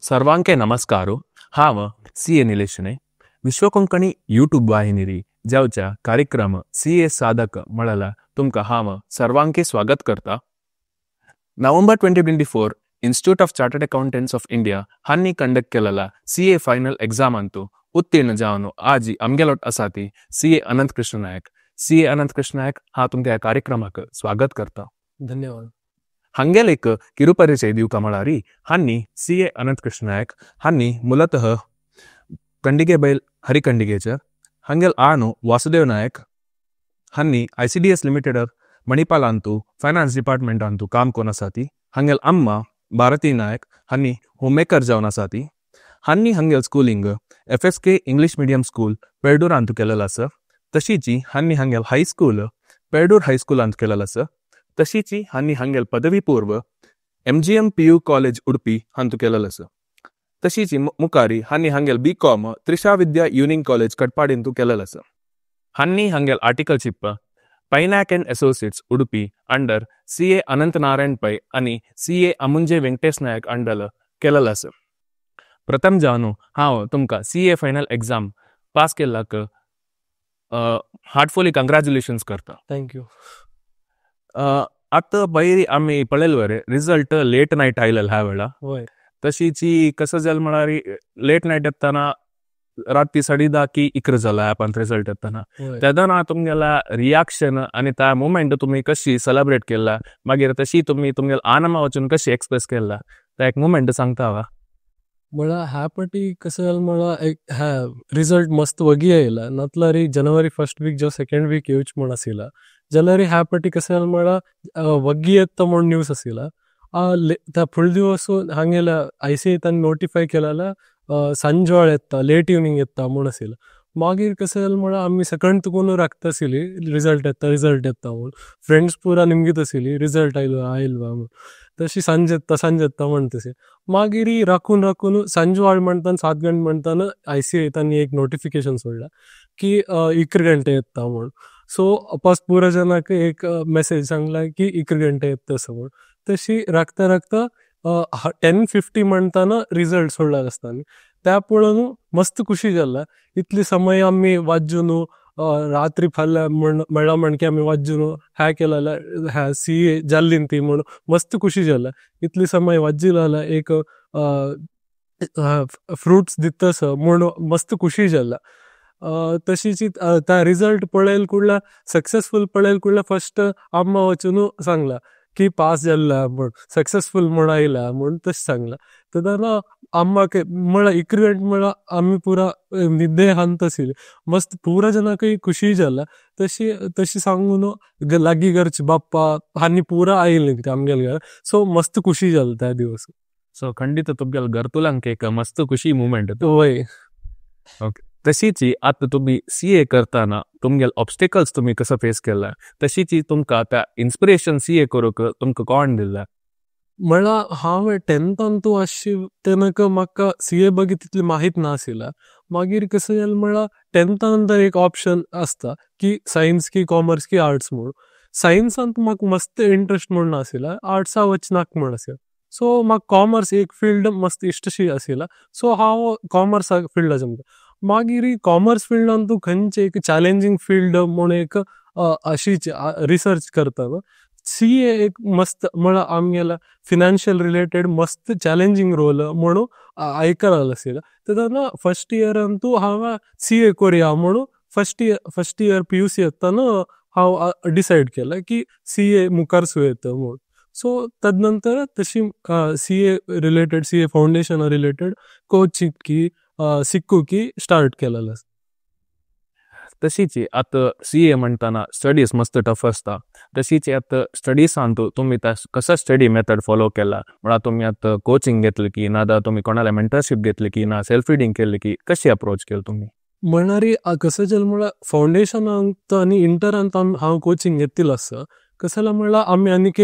सर्वांके नमस्कारो। हांव सी ए निलेश शणै, विश्व कोंकणी यूट्यूब वाहिनीरी जावच्या कार्यक्रम सी ए साधक म्हळ्यार तुमकां हांव सर्वांके स्वागत करता। November 2024 Institute of Chartered Accountants of India हांणी कंडक्ट केलेला सी ए फायनल एग्जामांतु उत्तीर्ण जावन आजी आमगेलोट आसा ती सी ए अनंत कृष्ण नायक। सी ए अनंत कृष्ण नायक, हांव तुमकां ह्या कार्यक्रमाक स्वागत करता। धन्यवाद। हांगेल एक किरुपरिचय दिवका म्हळ्यार हांणी सी ए अनंत कृष्ण नायक हांणी ಮೂಲತಃ कंडिगेबैल हरिकंडिगेचे। हांगेल आनु वासुदेव नायक हांणी I C D S limited मणिपालांतु finance डिपार्टमेंटांतु काम कोन आसा ती। हांगेल अम्मा भारती नायक हांणी होममेकर जावन आसा ती। हांणी हांगेल schooling F S K English medium school पेरडूरांतु केलेलो आसा। तशीची हांणी हांगेल हायस्कूल पेरडूर हायस्कुलांत केलेलो आसा। तशीची हांणी हांगेल पदवी पूर्व M G M P U college Udupi हांतु केलेलो आसा। तशीची मुखारी हांणी हांगेल B com Trisha Vidya union college कटपाडींतु केलेलो आसा। हांणी हांगेल articleship Painack and associates Udupi under C A Anant Narayan Pai आनी सी ए अमुंजे वेंकटेश नायक अंडर केलेलो आसा। प्रथम जावन हांव तुमकां C A final exam pass केल्ल्याक heartfully कंग्रॅच्युलेशन्स करता। Thank you. आतां पयलीं आमी पळयले बरें रिजल्ट लेट नायट आयलेलो ह्या वेळा। वय। तशीची कसं जालें म्हळ्यार लेट नायट येतना राती 10:30 की 11 जाला ऍपांत रिजल्ट येतना। वय। तेदना तुमगेला रिएक्शन आनी त्या मुमेंट तुमी कशी सेलेब्रेट केला, मागीर तशी तुमी तुमगेल आनंद वचून कशी एक्सप्रेस केला, त्या एक मुमेंट सांगता वा? म्हळ्यार ह्या पाटी कसं जालें म्हळ्यार एक ह्या रिजल्ट मस्त वगी आयला नातल्यार जनवरी फर्स्ट वीक जो सेकंड वीक येवच म्हूण आशिल्ला जाल्यार ह्या पाटी कसं जालें म्हळ्यार वगी येता म्हूण न्यूज आशिल्ला। त्या फुडले दिवस हांगेला I C तांणी नोटिफाय केलेला सांजवाळ येता लेट इवनींग येता म्हूण आशिल्ला। मागीर कसं जालें म्हळ्यार आमी सेकंड तुकून राखता आशिल्ली रिजल्ट येता रिजल्ट येता म्हूण, फ्रेंड्स पुरा निमगीत आशिल्ली रिजल्ट आयलो आयलो म्हूण, तशी सांज येता सांज येता म्हणटा तशी। मागीर राखून राखून सांजवाळ म्हणटान 7 गंटे म्हणटान I C I तांणी एक नोटिफिकेशन सोडला की 11 गंटे येता म्हूण। सो अपास पुरा जनाक एक मेसेज सांगला की 11 गंटे येता असं म्हूण। तशी राखता राखता 10:50 म्हणटाना रिजल्ट सोडला आसता त्या पळोवन मस्त खुशी जाला। इतली समय आमी वाजून रात्री फाल्यां मेळ्ळा म्हण की आमी वाजून ह्या केलेला ह्या सी ए जाल्ली ती म्हूण मस्त खुशी जाला। इतली समय वाजिला एक फ्रुट्स दितस म्हूण मस्त खुशी जाला। तशीच त्या रिजल्ट पळयल कुडला सक्सेसफुल पळयल कुडला फर्स्ट आम्मा वचून सांगला की पास जाल्ला म्हूण सक्सेसफुल म्हूण आयला म्हूण तशें सांगला। तेन्ना आम्माक म्हळ्यार इक्रिवेंट म्हळ्यार आमी पुरा निद्दे हांत आशिल्ली मस्त पुरा जनाकय खुशी जाला। तशी तशी सांगून लागीं घरचे बाप्पा हांणी पुरा आयिल्ली ती आमगेल्या घरा, सो मस्त खुशी जाला त्या दिवस। सो खंडित तुमगेल्या घरतुल्यांक एक मस्त खुशी मुमेंट। वय। ओके। तशीची आतां तुमी सी ए करतना तुमगेले ऑब्स्टेकल्स तुमी कसो फेस केला, तशीची तुमकां आतां इन्स्पिरेशन सी ए करूंक तुमकां कोण दिला? म्हळ्यार हांव टेंथान तूं आशिल्लें तेन्ना म्हाका सी ए बगी तितली माहीत नाशिल्ला। मागीर कसं जालें म्हळ्यार टेंथा नंतर एक ऑप्शन आसता की सायन्स की कॉमर्स की आर्ट्स म्हूण। सायन्सांत म्हाका मस्त इंट्रस्ट म्हूण नाशिल्ला, आर्ट्सा वचनाक म्हूण आशिल्लें। सो म्हाका कॉमर्स एक फिल्ड मस्त इश्टशी आशिल्ला, सो हांव कॉमर्सा फिल्डा जमता। मागीर कॉमर्स फिल्डान तूं खंयचे एक चॅलेंजींग फिल्ड म्हूण एक अशीच रिसर्च करता। सी ए एक मस्त म्हळ्यार आमगेला फिनान्शियल रिलेटेड मस्त चॅलेंजींग रोल म्हणून आयकला आशिल्ला। तेन्ना फर्स्ट इयरान तूं हांव सी ए करुया म्हणून first year P U C येतना हांव डिसायड केला की सी ए मुखार सुरू म्हणून। सो तदनंतर तशी C A related C A foundation related coaching की शिकू की स्टार्ट केलेलं आसा। तशीची आतां सी ए म्हणटाना स्टडीज मस्त टफ आसता, तशीची आतां स्टडीसान तुमी कसो स्टडी मेथड फॉलो केला, म्हळ्यार तुमी आतां कोचिंग घेतली की ना जाल्यार तुमी कोणाले मेंटरशीप घेतली की ना सेल्फ रिडींग केली की कशी अप्रोच केली तुमी? म्हळ्यार कसं जालें म्हळ्यार फावंडेशनांत आनी इंटरांत हांव कोचिंग घेतिल्लो आसा। कसं जालें म्हळ्यार आमी आनीक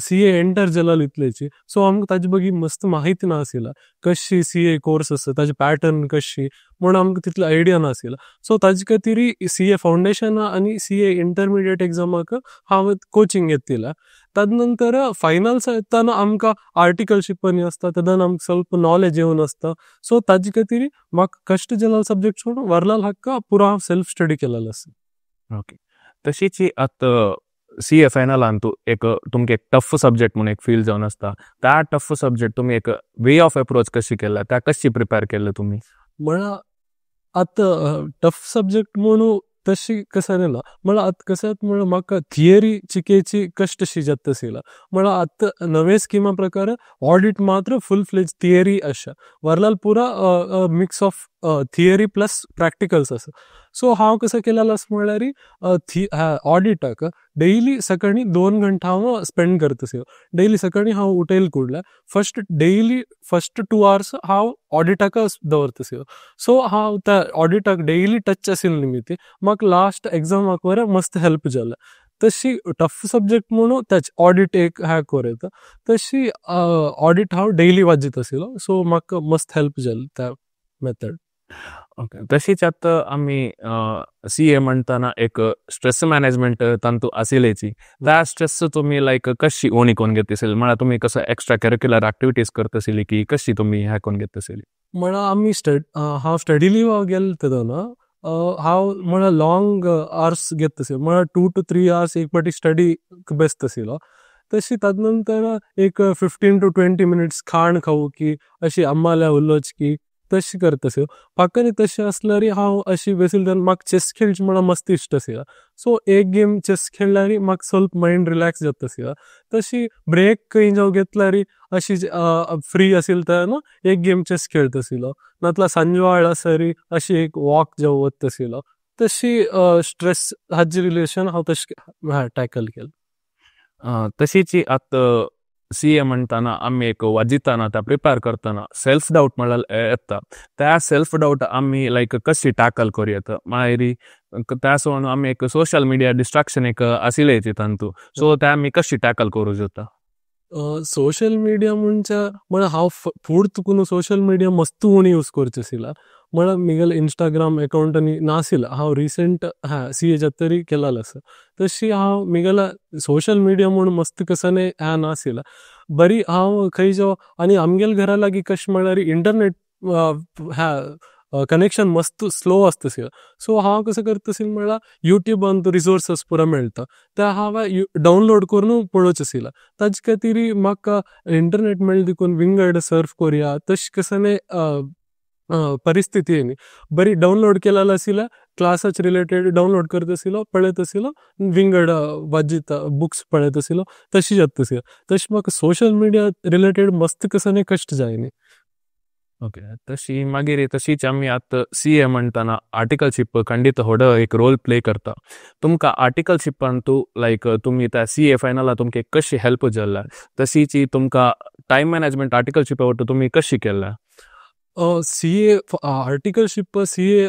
सी ए एंटर जाल्या इतल्याची, सो आमकां ताजे बगी मस्त माहिती नाशिल्ला कशी सी ए कोर्स आसा ताजे पॅटर्न कशी म्हूण आमकां तितली आयडिया नाशिल्ला। सो ताजे खातीर सी ए फावंडेशन आनी सी ए इंटरमिडिएट एग्जामाक हांव कोचिंग घेतिल्ला। तदनंतर फायनल्स येताना आमकां आर्टिकलशिप आनी आसता, तेदन आमकां ಸ್ವಲ್ಪ नॉलेज येवन आसता। सो ताजे खातीर म्हाका कश्ट जालेले सब्जेक्ट सोडून वरलाल हक्का पुरो हांव सेल्फ स्टडी केलेलो आसा। ओके, तशीच आतां सी ए फायनलान तूं एक तुमकां एक टफ सब्जेक्ट म्हूण एक फील जावन आसता, त्या टफ सब्जेक्ट तुमी एक वे ऑफ अप्रोच कशी केला, त्या कशी प्रिपेर केल्ले तुमी? म्हळ्यार आतां टफ सब्जेक्ट म्हणून तशी कसं ना, म्हळ्यार आतां कशें म्हळ्यार म्हाका थियरी चिकेची कश्ट शी जाता आशिल्ला। म्हळ्यार आतां नवे स्किमा प्रकार ऑडिट मात्र फुल फ्लेज थियरी आसा, वरलाल पुरा mix of theory plus practicals आसा। सो हांव कसं केलेलं आसा म्हळ्यार ऑडिटाक डेली सकाळी 2 घंटा हांव स्पेंड करता आशिल्लो। डेली सकाळी हांव उठयल कुडल्या फर्स्ट डेली फर्स्ट 2 आवर्स हांव ऑडिटाक दवरता आशिल्लो। सो हांव त्या ऑडिटाक डेली टच आशिल्लो निमित्त म्हाका लास्ट एग्जामाक वयर मस्त हेल्प जालें। तशी टफ सब्जेक्ट म्हणून त्याच ऑडिट एक हॅक कोर येता, तशी ऑडिट हांव डेली वाजयत आशिल्लो। सो म्हाका मस्त हेल्प जालें त्या मेथड। ओके, तशीच आतां आमी सी ए म्हणटाना एक स्ट्रेस मॅनेजमेंट तांतू आशिल्लेची, त्या स्ट्रेस तुमी लायक कशी उणी कोन्न घेता आशिल्ली? म्हळ्यार तुमी कसो एक्स्ट्रा करिक्युलर एक्टिविटीज करता आशिल्ली की कशी तुमी हें कोन्न घेता आशिल्ली? म्हळ्यार आमी हांव स्टडी लिव्हाक गेले तेदोना हांव म्हळ्यार लॉंग आवर्स घेता आशिल्लो, म्हळ्यार 2 टू 3 आवर्स एक पाटी स्टडी बेसता आशिल्लो। तशी ताजे नंतर एक 15 टू 20 मिनट्स खाण खावू की अशी अम्माल्या उलोवची की तशी करता आशिल्लो। पाकानी तशें आसल्यार हांव अशी बेसिल तेन्ना म्हाका चॅस खेळची म्हळ्यार मस्त इश्ट आशिल्लो। सो एक गेम चॅस खेळ्ळ्यार म्हाका ಸ್ವಲ್ಪ मायंड रिलॅक्स जाता आशिल्लो। तशी ब्रेक खंय जावं घेतल्यार अशी फ्री आशिल्लो तेन्ना एक गेम चॅस खेळता आशिल्लो, नातल्यार सांजवाळ आसरी अशी एक वॉक जावं वता आशिल्लो। तशी स्ट्रेस हाजी रिलेशन हांव तशें टॅकल केलें। तशीच आतां सी ए म्हणटाना आमी एक वाजिताना त्या प्रिपेर करतना सेल्फ डावट म्हळ्यार येता, त्या सेल्फ डावट आमी लायक कशी टॅकल करूं येता? मागीर त्या सोडून आमी एक सोशल मिडिया डिस्ट्रॅक्शन एक आशिल्लें तातूंत, सो ते आमी कशी टॅकल करूं जाता? सोशल मिडिया म्हणजे म्हळ्यार हांव फूड तुकून सोशल मिडिया मस्त उणी यूज करचें आशिल्लें। म्हळ्यार मिगेले इंस्टाग्राम अकाउंट आनी नाशिल्लें, हांव रिसेंट सी ए जातरी केलेलो आसा। तशी हांव मिगेले सोशल मिडिया म्हूण मस्त कसाने ह्या नाशिल्लें। बरी हांव खंय जो आनी आमगेले घरा लागीं कशें म्हळ्यार इंटरनेट ह्या कनेक्शन मस्त स्लो आसता आशिल्लें। सो हांव कसो करता आशिल्लें म्हळ्यार युट्यूबान रिसोर्सस पुरो मेळटा, ते हांव डावनलोड करून पळोवचें आशिल्लें। ताजे खातीर म्हाका इंटरनेट मेळ्ळें देखून विंगड सर्फ करुया तशें कसने परिस्थिती येयली। बरी डावनलोड केलेलो आशिल्लें, क्लासाच रिलेटेड डावनलोड करता आशिल्लो, पळयत आशिल्लो, विंगड वाजिता बुक्स पळयत आशिल्लो, तशी जाता आशिल्लें। तशें म्हाका सोशल मिडिया रिलेटेड मस्त कसने कश्ट जायनी। ओके, तशी मागीर तशीच आमी आतां सी ए म्हणटाना आर्टिकलशीप खंडीत व्हड एक रोल प्ले करता। तुमकां आर्टिकलशिपान तूं लायक तुमी त्या सी ए फायनला तुमकां कशी हेल्प जाल्या, तशीच तुमकां टायम मॅनेजमेंट आर्टिकलशिपा वटेन तुमी कशी केल्या? सी ए आर्टिकलशीप सी ए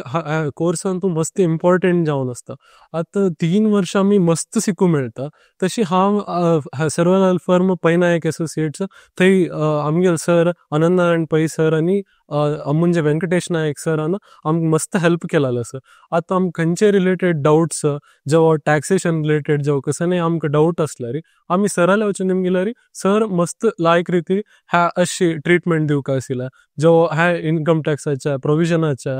कोर्सान तूं मस्त इम्पॉर्टंट जावन आसता। आतां 3 वर्सां आमी मस्त शिकूं मेळटा। तशी हांव सर्वलाल फर्म पै नायक एसोसिएट्स थंय आमगेले सर अनंत नारायण पै सर आनी अमुंजे वेंकटेश नायक सरान आमकां मस्त हेल्प केलेलो आसा। आतां आमकां खंयचे रिलेटेड डावट्स जावं टॅक्सेशन रिलेटेड जावं कसलेय आमकां डावट आसल्यार आमी सराले वचून निमगिल्यार सर मस्त लायक रिती ह्या अशी ट्रिटमेंट दिवंक आशिल्लें, जावं ह्या इनकम टॅक्साच्या प्रोविजनाच्या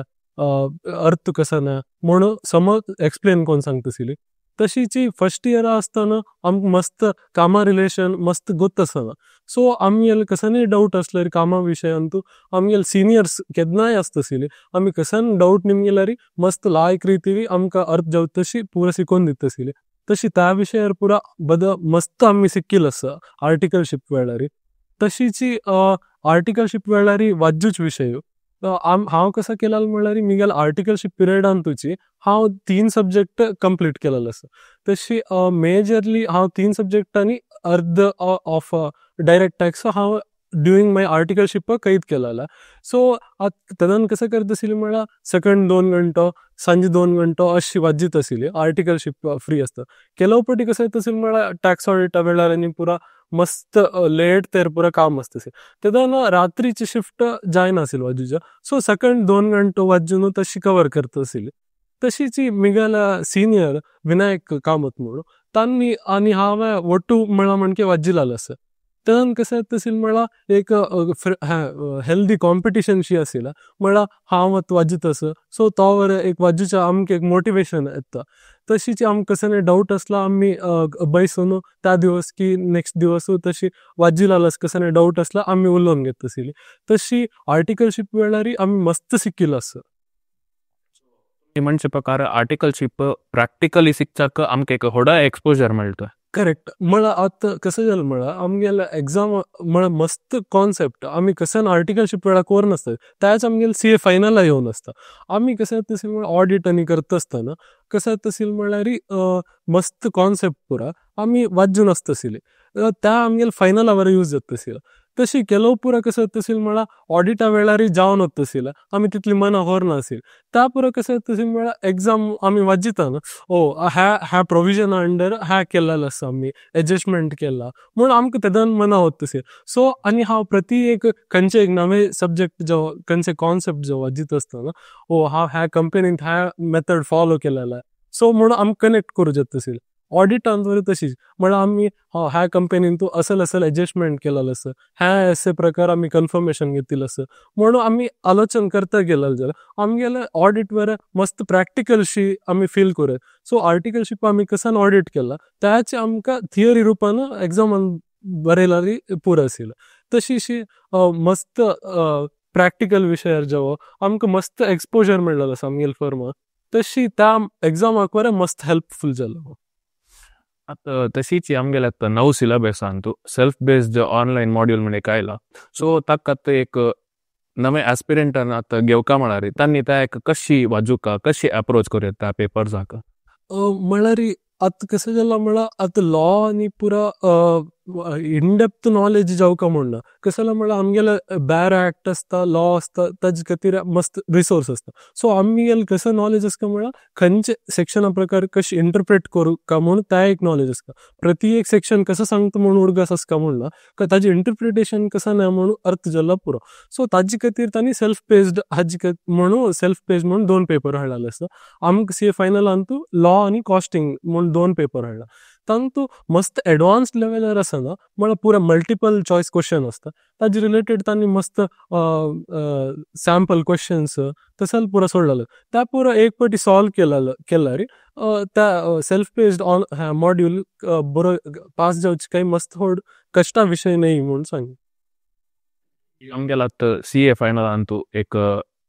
अर्थ कसो ना म्हणून समज एक्सप्लेन करून सांगता आशिल्ली। तशीच फर्स्ट इयर आसतना आमकां मस्त कामा रिलेशन मस्त गोत आसना। सो आमगेले कसलेय डावट आसल्यार कामा विशयान तूं आमगेले सिनियर्स केन्नाय आसता आशिल्ले, आमी कसलेय डावट निमगिल्यार मस्त लायक रिती आमकां अर्थ जावता तशी पुरो शिकोवन दिता आशिल्ले। तशी त्या विशयार पुरा बद मस्त आमी शिकिल्लो आसा आर्टिकलशीप वेळार। तशीच आर्टिकलशीप वेळार वाजूच विशय हांव कसो केला म्हळ्यार मिगेल आर्टिकलशीप पिरियडान तुजी हांव 3 सब्जेक्ट कंप्लीट केलेलो आसा। तशी मेजरली हांव 3 सब्जेक्ट आनी अर्द ऑफ डायरेक्ट टॅक्स हांव ड्युरींग my articleship कैद केलेला। सो आत तेदन कसो करता आशिल्लें म्हळ्यार सकाळी 2 घंटो सांजे 2 घंटो अशी वाजीत आशिल्ली आर्टिकलशीप फ्री आसता। केलो पटी कसो येता आशिल्लें म्हळ्यार टॅक्स ऑडिटा वेळार आनी पुरा मस्त लेट तर पुरा काम आसता आशिल्लें। तेदन रात्रीची शिफ्ट जायना आशिल्ली वाजूच्या, सो सकाळी 2 घंटो वाजून तशी कवर करता आशिल्ली। तशीच मिगेला सिनियर विनायक कामत म्हणून तांनी आनी हांवें ಒಟ್ಟು म्हळ्यार म्हणके वज्जिलाल आसा. तेन्ना कशें तशें म्हळ्यार एक हेल्दी कॉम्पिटिशन शी आशिल्ला, म्हळ्यार हांव आतां वाजयत आसा, सो तो वर एक वाजूच्या आमकां एक मोटिवेशन येता. तशीच आमकां कसले डावट आसला आमी बैसून त्या दिवस की नेक्स्ट दिवस तशी वाजिलाल कसले डावट आसला आमी उलोवन घेता आशिल्ली. तशी आर्टिकलशीप वेळार आमी मस्त शिकिल्लो आसा. म्हणचे प्रकार आर्टिकलशीप प्रॅक्टिकली शिकचाक आमकां एक व्हडा एक्सपोजर मेळटा. करेक्ट. म्हळ्यार आतां कशें जालें म्हळ्यार आमगेले एग्जाम म्हळ्यार मस्त कॉन्सेप्ट आमी कशें आर्टिकलशीप वेळार कोर नासता, त्याच आमगेले सी ए फायनल येवन आसता. आमी कशें तशें म्हळ्यार ऑडिट आनी करता आसतना कशें तशें म्हळ्यार मस्त कॉन्सेप्ट पुरा आमी वाजून आसता आशिल्ली, त्या आमगेले फायनल our use जाता आशिल्लो. तशी ಕೆಲವು ಪೂರ कशें तशें म्हळ्यार ऑडिटा वेळार जावन वता आशिल्लो, आमी तितली मनां व्हरना आशिल्ली. त्या पुरा कशें तशें म्हळ्यार एग्जाम आमी वाजिता न्हू, ओ ह्या ह्या प्रोविजना अंडर ह्या केल्लें आसा, आमी एडजस्टमेंट केला म्हूण आमकां तेदन मनां वता आशिल्लें. सो आनी हांव प्रति एक खंयचे एक नवे सब्जेक्ट जो खंयचे कॉन्सेप्ट जो वाजित आसतना, ओ हांव ह्या कंपनीन ह्या मेथड फॉलो केलेला, सो म्हूण आमकां कनेक्ट करूं जाता आशिल्लें. ऑडिटान बरें तशीच म्हळ्यार आमी ह्या कंपनीन तूं असल असल एडजस्टमेंट केलेलो आसा, ह्या अशे प्रकार आमी कन्फर्मेशन घेतिल्लें आसा म्हणून आमी आलोचन करता गेलेले जाल्यार आमगेले ऑडिट बरें मस्त प्रॅक्टिकलशी आमी फील करूं. सो आर्टिकलशीप आमी कसान ऑडिट केला त्याचे आमकां थियरी रुपान एग्जामान बरयल्यार पुरो आशिल्लो. तशीशी मस्त प्रॅक्टिकल विशयार जेवो आमकां मस्त एक्सपोजर मेळ्ळेलो आसा आमगेले फर्मा, तशी त्या एग्जामाक बरें मस्त हेल्पफूल जालो. आतां तशीच आमगेले आतां नव syllabus Antu self based online module म्हण एक आयला, सो ताका आतां एक नवे एस्पिरंटान आतां घेवका म्हळ्यार तांणी त्या एक कशी वाजुका कशी अप्रोच करूं येता पेपर्साक? म्हळ्यार आतां कशें जालां म्हळ्यार आतां लॉ आनी पुरा इन डेप्थ नॉलेज जावका म्हूण ना, कशें जालां म्हळ्यार आमगेले बॅर एक्ट आसता, लॉ आसता, ताजे खातीर मस्त रिसोर्स आसता. सो आमगेले कशें नॉलेज आसता म्हळ्यार खंयचे सेक्शना प्रकार कशें इंटरप्रेट करूं म्हूण त्या एक नॉलेज आसता. प्रति एक सेक्शन कसो सांगता म्हूण उडगास आसता म्हूण ना, ताजें इंटरप्रिटेशन कसो ना म्हूण अर्थ जाला पुरो. सो ताजे खातीर तांणी सेल्फ बेस्ड हाजे म्हणून सेल्फ बेस्ड म्हणून दोन पेपर हाडलेले आसता. आमकां सी ए फायनल अंतू लॉ आनी कॉस्टिंग म्हूण दोन पेपर हाडला. तांतू मस्त एडवान्स लेवलार आसना म्हळ्यार पुरा मल्टिपल चॉयस क्वेश्चन आसता, ताजे रिलेटेड तांणी मस्त सॅम्पल क्वेश्चन्स तसले पुरा सोडलेले, त्या पुरा एक पाटी सॉल्व केल्यार त्या सेल्फ बेस्ड ऑन मॉड्यूल बरो पास जावचे काही मस्त व्हड कश्टा विशय न्हय म्हूण सांग. आमगेले आतां सी ए फायनल अंतू एक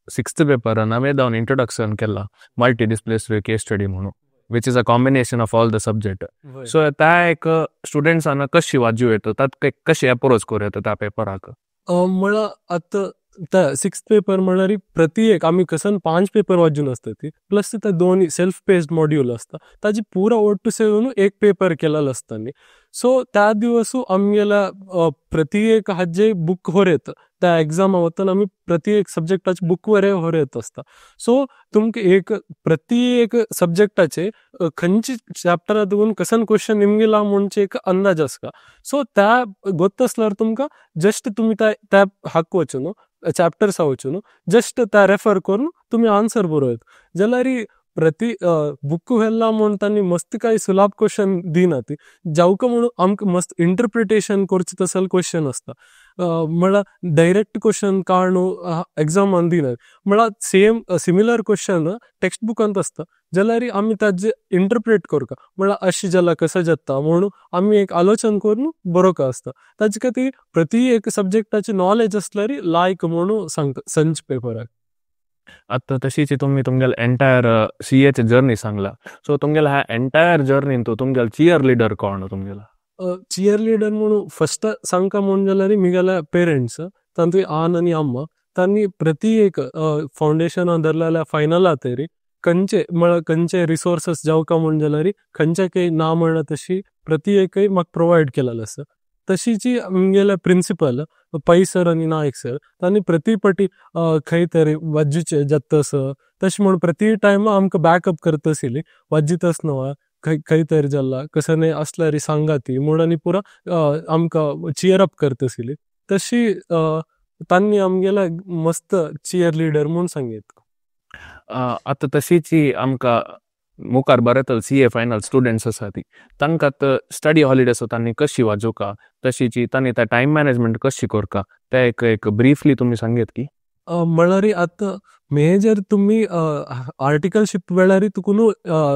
सिक्स्थ पेपर नवे दावन इंट्रोडक्शन केला मल्टी डिस्प्लेसरी केस स्टडी म्हणून, which is a combination of all the subject. So त्या एक स्टुडंट्सान कशी वाजू येता, तात कशी अप्रोच करूं येता त्या पेपराक? म्हळ्यार आतां त्या सिक्स्थ पेपर म्हळ्यार प्रति एक आमी कसन 5 पेपर वाजून आसता ती, प्लस त्या दोन सेल्फ बेस्ड मॉड्यूल आसता, ताजी पुरा ಒಟ್ಟು ಸೇरून एक पेपर केलेलो आसता न्ही. सो त्या दिवसू आमगेल्या प्रति एक हाजे बूक होरेत त्या एग्जामा वतना आमी प्रति एक सब्जेक्टाचे बूक वरे होरेत आसता. सो तुमकां एक प्रति एक सब्जेक्टाचे खंयचे चॅप्टरा दवरून कसन क्वेश्चन निमगेला म्हणचे एक अंदाज आसता. सो त्या गोत्त आसल्यार तुमकां जस्ट तुमी त्या हाक वचून चॅप्टर्सा वचून जस्ट त्या रेफर करून तुमी आन्सर बरोवं येता. जाल्यार प्रति बुक व्हेल्ला म्हूण तांणी मस्त कांय सुलाभ क्वेश्चन दिना ती, जावका म्हणून आमकां मस्त इंटरप्रिटेशन करचें तसले क्वेश्चन आसता. म्हळ्यार डायरेक्ट क्वेश्चन काडून एग्जामान दिना, म्हळ्यार सेम सिमिलर क्वेश्चन टेक्स्ट बुकांत आसता, जाल्यार आमी ताजे इंटरप्रेट करता, म्हळ्यार अशें जाल्यार कशें जाता म्हणून आमी एक आलोचन करून बरोवंक आसता. ताजे खातीर प्रति एक सब्जेक्टाचे नॉलेज आसल्यार लायक म्हणून सांगता संच पेपराक. आतां तशीच तुमी तुमगेले एंटायर सी एचे जर्नी सांगला, सो तुमगेले ह्या एंटायर जर्नीन तूं तुमगेले चियर लिडर कोण तुमगेलो? चियर लिडर म्हणून फस्ट सांगका म्हणून जाल्यार मिगेले पेरंट्स, तांतूय आन आनी अम्मा, तांणी प्रति एक फावंडेशनान धरलेल्या फायनला तरी खंयचे म्हळ्यार खंयचे रिसोर्सस जावका म्हणून जाल्यार खंयचे काही ना म्हणल्यार तशी प्रति एकय म्हाका प्रोवायड केलेलो आसा. तशीची आमगेले प्रिंसिपल पै सर आनी नायक सर तांणी प्रति पटी खंय तरी वाज्जीचे जाता आसा तशें म्हूण प्रति टायम आमकां बॅकअप करता आशिल्ली, वाज्जीतच न्हू खंय खंय तरी जाला कशें न्हय आसल्यार सांगा ती म्हूण आनी पुरा आमकां चियर अप करता आशिल्ली. तशी तांणी आमगेले मस्त चियर लिडर म्हूण सांगीत. आतां तशीच आमकां मुखार बरेतल सीए फायनल स्टुडंट्स आसा ती तांकां स्टडी हॉलिडेज तांणी कशी वाजोवका, तशीची तांणी त्या टायम मॅनेजमेंट कशी करका, ते एक एक ब्रीफली तुमी सांगेत की? म्हळ्यार आतां मेजर तुमी आर्टिकलशीप वेळारी तुकून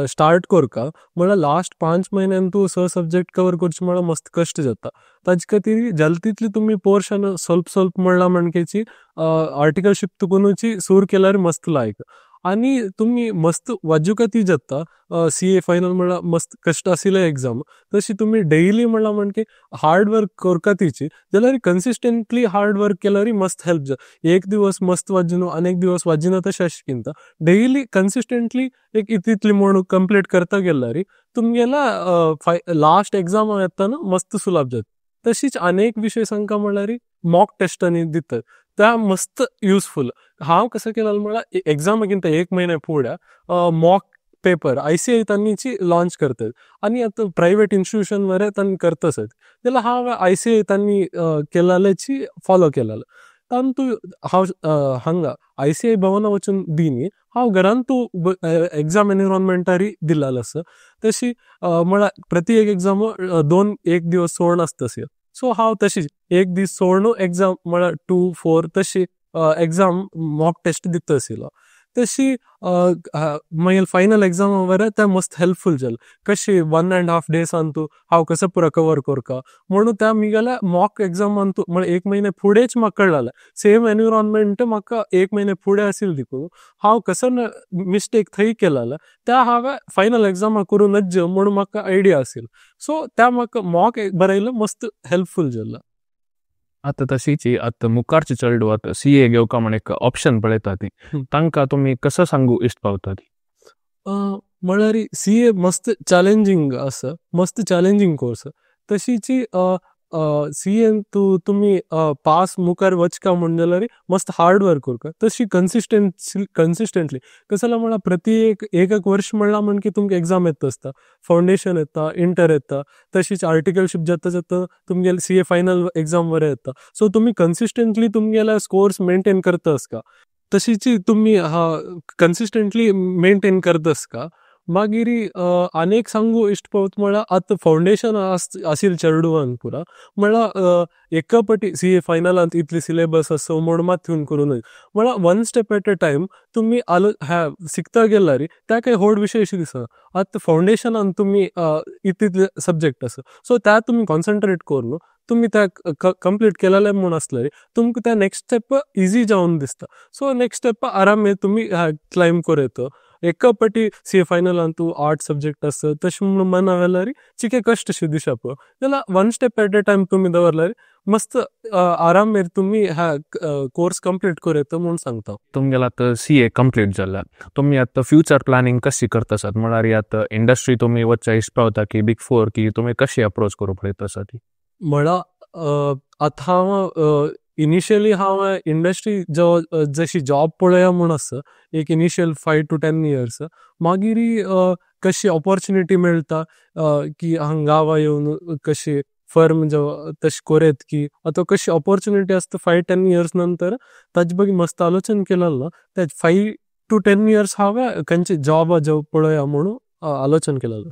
स्टार्ट करका म्हळ्यार लास्ट 5 म्हयन्यान तूं 6 सब्जेक्ट कवर करचे म्हळ्यार मस्त कश्ट जाता। ताजे खातीर जाता तितली तुमी पोर्शन स्वल्प स्वल्प म्हणला म्हणकेची आर्टिकलशीप तुकुनूची सूर केल्यार मस्त लायक आनी तुमी मस्त वाजुका ती जाता। सीए फायनल म्हळ्यार मस्त कश्ट आशिल्ले एग्जाम, तशी तुमी डेली म्हणला म्हणके हार्ड वर्क करका तिची जाल्यार कन्सिस्टंटली हार्ड वर्क केल्यार मस्त हेल्प जाता। एक दिवस मस्त वाजिनो अनेक दिवस वाजिना तशें अशें किंता डेली कन्सिस्टंटली एक इतली म्हणून कंप्लीट करता गेल्यार तुमगेला लास्ट एग्जाम येता मस्त सुलाभ जाता। तशीच अनेक विशय सांगका म्हळ्यार मॉक टेस्ट आनी दितात त्या मस्त युजफुल। हांव कसं केलं म्हळ्यार एग्जाम गिंत 1 महिने फुडें मॉक पेपर आयसीआय तांची लॉन्च करतात आनी आतां प्रायवेट इन्स्टिट्यूशन वरे तांणी करतच जाल्यार हांव आयसीआय तांणी केल्याची फॉलो केलेलो। तांतू हांव हांगा आयसीआय भवना वचून दिनी हांव घरान तूं एग्जाम एनविरोनमेंटारी दिल्लो आसा। तशी म्हळ्यार प्रति एक एग्जाम 2-1 दिवस सोडून आसता। सो हांव तशी 1 दीस सोडून एग्जाम म्हळ्यार 2, 4 तशी एग्जाम मॉक टेस्ट दिता आशिल्लो। तशी मागीर फायनल एग्जाम वरे ते मस्त हेल्पफुल जालें। कशी 1.5 डेसान तूं हांव कसो पुरो कवर करका म्हणून त्या मिगेल्या मॉक एग्जामान तूं म्हळ्यार 1 महिने फुडेंच म्हाका कळ्ळालें। सेम एनविरोनमेंट म्हाका 1 महिने फुडें आशिल्लें देखून हांव कसो मिस्टेक थंय केलेलो त्या हांवें फायनल एग्जामा करूं नज्ज म्हणून म्हाका आयडिया आशिल्लो। सो त्या म्हाका मॉक बरयलें मस्त हेल्पफुल जालें। आतां तशीची आतां मुखारची चेडूं आतां सीए घेवका म्हण एक ऑप्शन पळयता ती तांकां तुमी कसो सांगू इश्ट पावता ती? म्हळ्यार सीए मस्त चॅलेंजींग आसा, मस्त चॅलेंजींग कोर्स। तशीची सीए तूं तुमी पास मुखार वचका म्हण जाल्यार मस्त हार्ड वर्क करका। तशी कन्सिस्टंटली कसं जाल्यार म्हळ्यार प्रति एक एक वर्ष म्हणला म्हण की तुमकां एग्जाम येता आसता, फावंडेशन येता, इंटर येता, तशीच आर्टिकलशीप जाता जाता तुमगेले सीए फायनल एग्जाम बरें येता। सो तुमी कन्सिस्टंटली तुमगेले स्कोर्स मेंटेन करता आसता, तशीच तुमी कन्सिस्टंटली मेंटेन करता आसता। मागीर अनेक सांगू इश्ट पावत म्हळ्यार आतां फावंडेशन आशिल्लें चेडवान पुरा म्हळ्यार एका पटी सीए फायनलांत इतली सिलेबस आसा म्हूण मात थंय करूं नये, म्हळ्यार 1 स्टेप एट अ टायम तुमी शिकता गेल्यार त्या काही व्हड विशय अशें दिसना। आतां फावंडेशनान तुमी इतले सब्जेक्ट आसा सो त्या तुमी कॉन्सन्ट्रेट करून तुमी त्या कंप्लीट केलेले म्हूण आसल्यार तुमकां त्या नेक्स्ट स्टेप इजी जावन दिसता। सो नेक्स्ट स्टेप आराम तुमी क्लायंब करूं येता। एका पटी सीए फायनलान तूं 8 सब्जेक्ट आसा तशें म्हणून मना वेल्यार चिके कश्ट अशें दिसप पळय, जाल्यार 1 स्टेप एट अ टायम तुमी दवरल्यार मस्त आरामेर तुमी ह्या कोर्स कंप्लीट करूं येता म्हूण सांगता। तुमगेलो आतां सीए कंप्लीट जाला, तुमी आतां फ्युचर प्लॅनिंग कशी करता आसात? म्हळ्यार आतां इंडस्ट्री तुमी वचच्या इश्ट पावता की बिग 4 की तुमी कशी अप्रोच करूं पळयता आसा ती? म्हळ्यार आतां हांव इनिशियली हांव इंडस्ट्री जो जशी जॉब पळया म्हूण आसा एक इनिशियल 5 to 10 years, मागीर कशी ऑपॉर्च्युनिटी मेळटा की हांगा गांवा येवन कशी फर्म जो तशें कोरेत की आतां कशी ऑपॉर्च्युनिटी आसता 5-10 इयर्स नंतर ताजे बगी मस्त आलोचन केलें ना। ते 5 to 10 years हांवें खंयचे जॉब जो पळया म्हणून आलोचन केलें।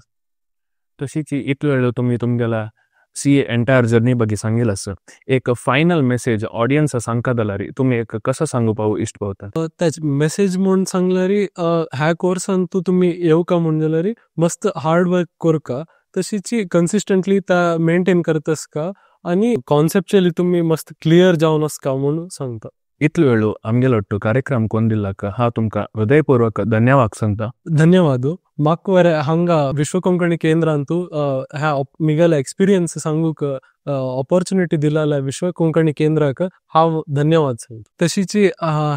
तशीच इतलो वेळ तुमी तुमगेला सीए एंटायर जर्नी बगी सांगिल्लें आसा, एक फायनल मेसेज ऑडियन्स सांगता जाल्यार तुमी एक कसो सांगू पाव इश्ट पावता? तेच मेसेज म्हूण सांगल्यार ह्या कोर्सान तूं तुमी येवका म्हूण जाल्यार मस्त हार्ड वर्क करका, तशीच कन्सिस्टंटली त्या मेंटेन करता आसका आनी कॉन्सेप्चुअली तुमी मस्त क्लियर जावन आसका म्हूण सांगता। इतलो वेळ आमगेलो ಒಟ್ಟು ಕಾರ್ಯಕ್ರಮ ಕೊಂದಿಲ್ಲಕ್ಕ ಹಾ ತುಮಕ ಹೃದಯಪೂರ್ವಕ ಧನ್ಯವಾದ ಸಂತ. ಧನ್ಯವಾದ. ಮಾಕ್ವರೆ ಹಂಗ ವಿಶ್ವ ಕೊಂಕಣಿ ಕೇಂದ್ರ ಅಂತೂ ಹ್ಯಾ ಮಿಗಲ ಎಕ್ಸ್ಪೀರಿಯನ್ಸ್ सांगूक ऑपॉर्च्युनिटी दिलाला विश्व कोंकणी केंद्राक हांव धन्यवाद सांगता. तशीची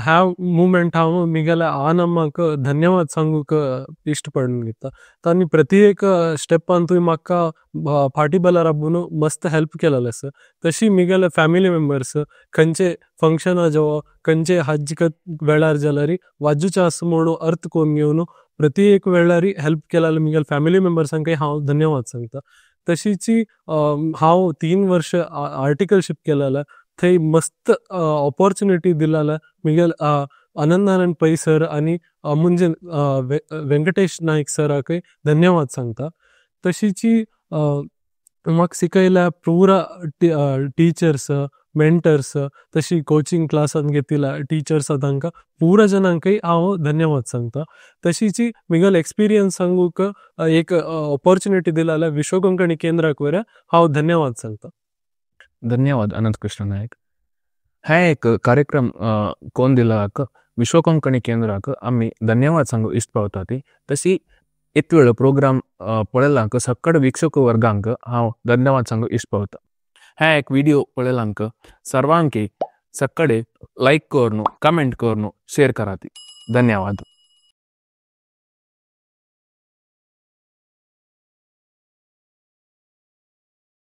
ह्या मुवमेंट हांव मिगेल्या आनम्माक धन्यवाद सांगूक इश्ट पडून घेता. तांणी प्रति एक स्टेपान तुवें म्हाका फाटी बलार आबून मस्त हेल्प केलेलें आसा. तशी मिगेले फॅमिली मेंबर्स खंयचे फंक्शना जावं खंयचे हाजिक वेळार जाल्यार वाजूचे आसा म्हणून अर्थ करून घेवन प्रति एक वेळार हेल्प केलेले मिगेले फॅमिली मेंबर्सांकय हांव धन्यवाद सांगता. तशीची हांव 3 वर्ष आर्टिकलशीप केलेलें थंय मस्त ऑपॉर्च्युनिटी दिलेलें मिगेल अनंत नारायण पै सर आनी मुंजे वेंकटेश नायक सराकय धन्यवाद सांगता। तशीची म्हाका शिकयल्या पुरा टीचर्स, मेंटर्स, तशी कोचिंग क्लासान घेतिला टीचर्स तांका पुरा जनांकय हांव धन्यवाद सांगता। तशीची मिगल एक्सपीरियन्स सांगूक एक अपॉर्चुनिटी दिलाला विश्व कोंकणी केंद्राक वरा हांव धन्यवाद सांगता। धन्यवाद अनंत कृष्ण नायक। है एक कार्यक्रम कोण दिलाक विश्व कोंकणी केंद्राक आम्ही धन्यवाद सांगू इष्ट पावताती। तशी इतवेळ प्रोग्राम पळयलांक सक्कड वीक्षक वर्गांक हांव धन्यवाद सांगू इष्ट पावता। है एक वीडियो पळयलांक सर्वांकी सक्कडे लाइक करनु, कमेंट करनु, शेयर कराती। धन्यवाद।